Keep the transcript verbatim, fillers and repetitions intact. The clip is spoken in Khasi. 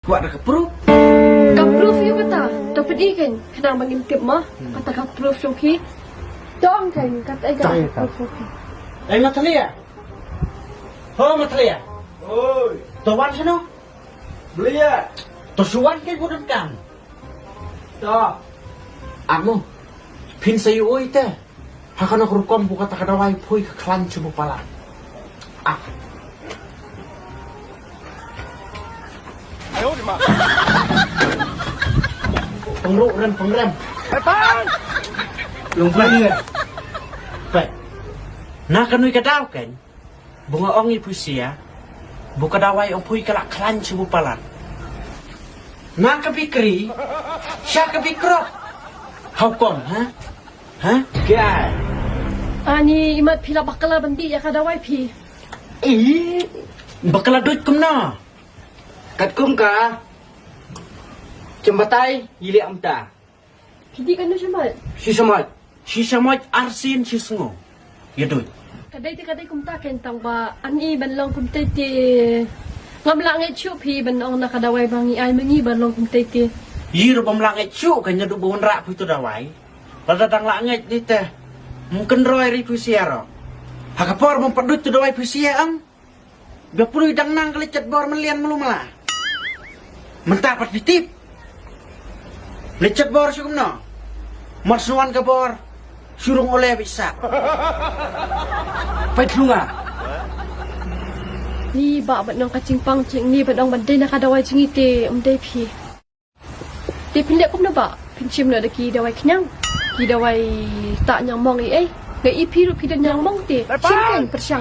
Kwah da ka proof. Ka proof ïa kata. To peit ïa kan. Khnang ba ngin tip mo. Kata ka proof jong phi. To ong kan kata ka proof jong phi. Ei Mathalia. Ho Mathalia. Oi. To wan shano? Blia. To shu wan kan bun kam. To. Amo. Phin sa ïohi te. Ha kano ka rukom ba kata ka dawai poi ka khlaiñ sha u palat. Ah. Pyngroh rem pyngrem. Long pyngrem. Peit. Na kano ka daw kan? Ba nga ong ïa phi sha ba ka dawai ong poi ka la khlaiñ sha u palat. Na ka bikri sha ka bikrop. How come, ha? Ha? Kai. Ani imat phi la bakla ban dih ïa ka dawai phi. Ih, bakla duh kumno? Katkum ka jembatai ïa li amta. Phi dih katno shamoit? Shi shamoit. Shi shamoit arsien shi sngew. Ïa duh. Ka dei te ka dei kumta kan tang ba ani ban long kumta te. Ngam lah ngeit shuh phi ban ong na ka dawai ba ngi ai ma ngi ban long kumta te. Ïa ruh bym lah ngeit shuh kan ïa duh ba wanrah phi tu dawai. Lada dang lah ngeit ni te. Mungkin roi ri phi sia ro. Ha ka por bym pat duh tu dawai phi sia ang. Ba pyrui dang nang ka leit chat bor malian malu mala. Mynta pat phi tip. Leit chat bor shu kumno. Mar shu wan ka bor. Shu rung ole bisa. Peit hlunga. Ni ba ban ong ka jingpang jingni ban ong ban dei na ka dawai jingite um dei phi. Te phin leh kumno ba phin shim noh da ki dawai khñiang, ki dawai ta ñiangmong i ei. Nga i phi ruh phi don ñiangmong te shim kan pyrshang.